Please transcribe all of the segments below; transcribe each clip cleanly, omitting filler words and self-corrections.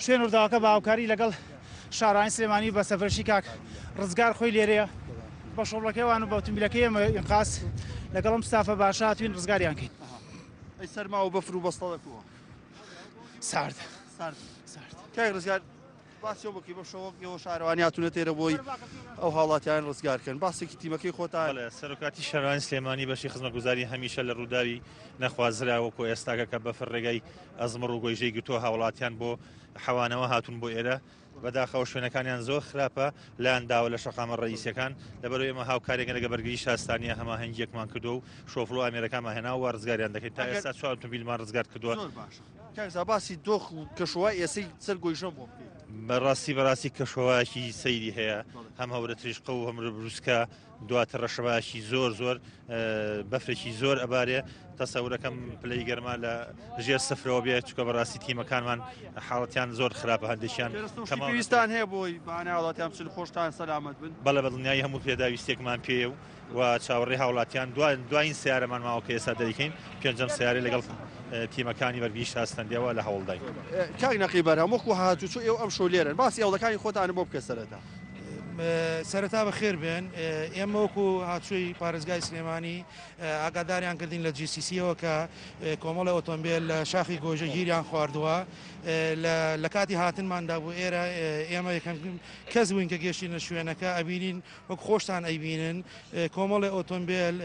شوێن ڕووداوەکە بە هاوکاری لەگەڵ شارەوانی سلێمانی بە سەرپەرشتی کاک ڕزگار خۆی لێرەیە بە شۆڵەکەی وان و بە ئۆتۆمبیلەکەی ئێمە ئینقاز لەگەڵ ئەم ستافە باشە هاتوین ڕزگاریان کەین. ئەی سەرما و بەفر و بەستەڵە کووە؟ سارد. سارد. سارد. کاک ڕزگار باسی ئەو بکەی بە شەوەک ئێوە شارەوانی هاتوونە تێرە بۆی ئەو هاوڵاتیان ڕزگار کەن باسێکی تیمەکەی خۆتان. بەڵێ سەرۆکاتی شارەوانی سلێمانی بەشی خزمەتگوزاری هەمیشە لە ڕووداوی نەخوازرا وەکو ئێستاکە کە بەفر ڕێگای ئەزمڕ و گۆیژەی گرتووە هاوڵاتیان بۆ حەوانەوە هاتوون بۆ ئێرە بەداخەوە شوێنەکانیان زۆر خراپە لایان داوە لە شەقامە ڕئیسیەکان لەبەرئەوەی ئێمە هاوکارێکە لەگە بەرگری شارستانیە هەماهەنگیەکمان کردووە و شۆفڵ و ئامێرەکانمان هێناوە و ڕزگاریان دەکەین تا ئێستا چوار ئۆتۆمبیلمان ڕزگار کردووە. زۆر باشە کاک زا باسی دۆخ و کەشوهەوای ئێسەی سەر گۆیژەم بۆ بکەی. بەڕاستی بەڕاستی کەشوهەوایەکی سەیری هەیە هەم هەورە تریشقە و هەم بروسکە دواتر ڕەشەبایەکی زۆر زۆر بەفرێکی زۆر ئەبارێ تەسەورەکەم پلەی گەرما لە ژێر سفرەوە بێت چکە بەڕاستی تیمەکانمان حاڵەتیان زۆر خراپە هەندێکیان پێویستان هەیە بۆی بانە هاوڵاتیان بچن خۆشتان سەلامەت بن بەڵێ بەدڵنیایی هەموو پێداویستێکمان پێیە و و چاوەڕێی هاوڵاتیان دوایین سیارەمان ماوە کە ئێستا دەریکەین پێنجەم سیارە لەگەڵ تیمەکانی بەرگری شارستاندیەوە لە هەوڵداین. کاک نەقی بەرهەم وەکو هاتوچۆ ئێوە ئەمشەو لێرەن باسی هەوڵەکانی خۆتانم بۆ بکە سەرەتا. سەرەتا بەخێر بێن، ئێمە وەکو هاتوچۆی پارێزگای سلێمانی ئاگاداریان کردین لە GCC-ەوە کە کۆمەڵی ئۆتۆمبێل لە شاخی گۆیژە گیریان خواردووە لە کاتی هاتنماندا بۆ ئێرە ئێمە یەکەم کەس بووین کە گەشتینە شوێنەکە ئەبینین وەک خۆشتان ئەیبینن کۆمەڵێ ئۆتۆمبێل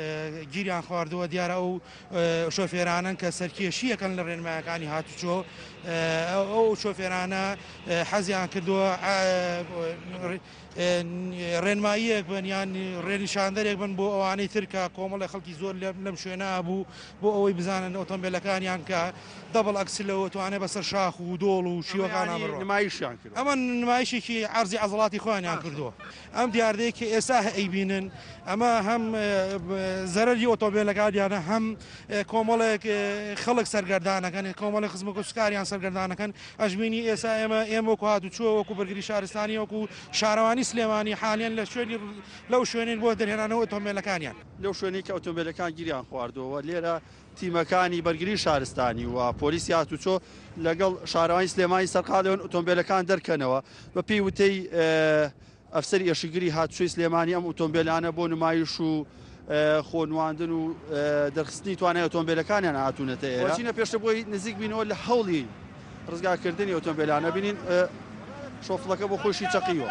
گیریان خواردووە، دیارە ئەو شۆفێرانەن کە سەرکێشییەکەن لە ڕێنمایەکانی هاتوچۆ، ئەو شۆفێرانە حەزیان کردووە ڕێنماییەک بن یان ڕێنیشاندەرێک بن بۆ ئەوانەی تر کە کۆمەڵێ خەڵکی زۆر لەم شوێنە بوو بۆ ئەوەی بزانن ئۆتۆمبێلەکانیان کە دەبڵ ئەکسلەوە توانێ بەسەر شاخ و دۆڵ و شیوەکانە بڕۆن. نمایشیان کردووە. ئەمە نمایشێکی عەرزی عەزەڵاتی خۆیانیان کردووە. ئەم دیاردەیە کە ئێستا ئەیبینن ئەمە هەم زەرەری ئۆتۆمبێلەکانیانە هەم کۆمەڵێک خەڵک سەرگەردانەکەن کۆمەڵی خزم و کەسوکاریان سەرگەردانەکەن ئەژمینی ئێستا ئێمە ئێمە وەکو هاتوچۆ وەکو بەرگری شارستانی وەکو شارەوانی سلێمانی حالیان لە شوێنی لەو شوێنین بۆ دەرهێنانەوە ئۆتۆمبێلەکانیان. لەو شوێنەی کە ئۆتۆمبێلەکان گیریان خواردووە لێرە تیمەکانی بەرگری شارستانی و پۆلیسی هاتوچۆ لەگەڵ شارەوانی سلێمانی سەرقاڵیون ئۆتۆمبێلەکان دەرکەنەوە بە پێی وتەی ئەفسەری ئێشکگری هاتوچۆی سلێمانی ئەم ئۆتۆمبێلانە بۆ نمایش و خۆنواندن و دەرخستنی توانای ئۆتۆمبێلەکانیان هاتوونەتە ئێرە چینە پێشتر بۆی نزیک بینەوە لە هەوڵی ڕزگارکردنی ئۆتۆمبێلانە بینین شۆفڵەکە بۆ خۆشی چەقیوە.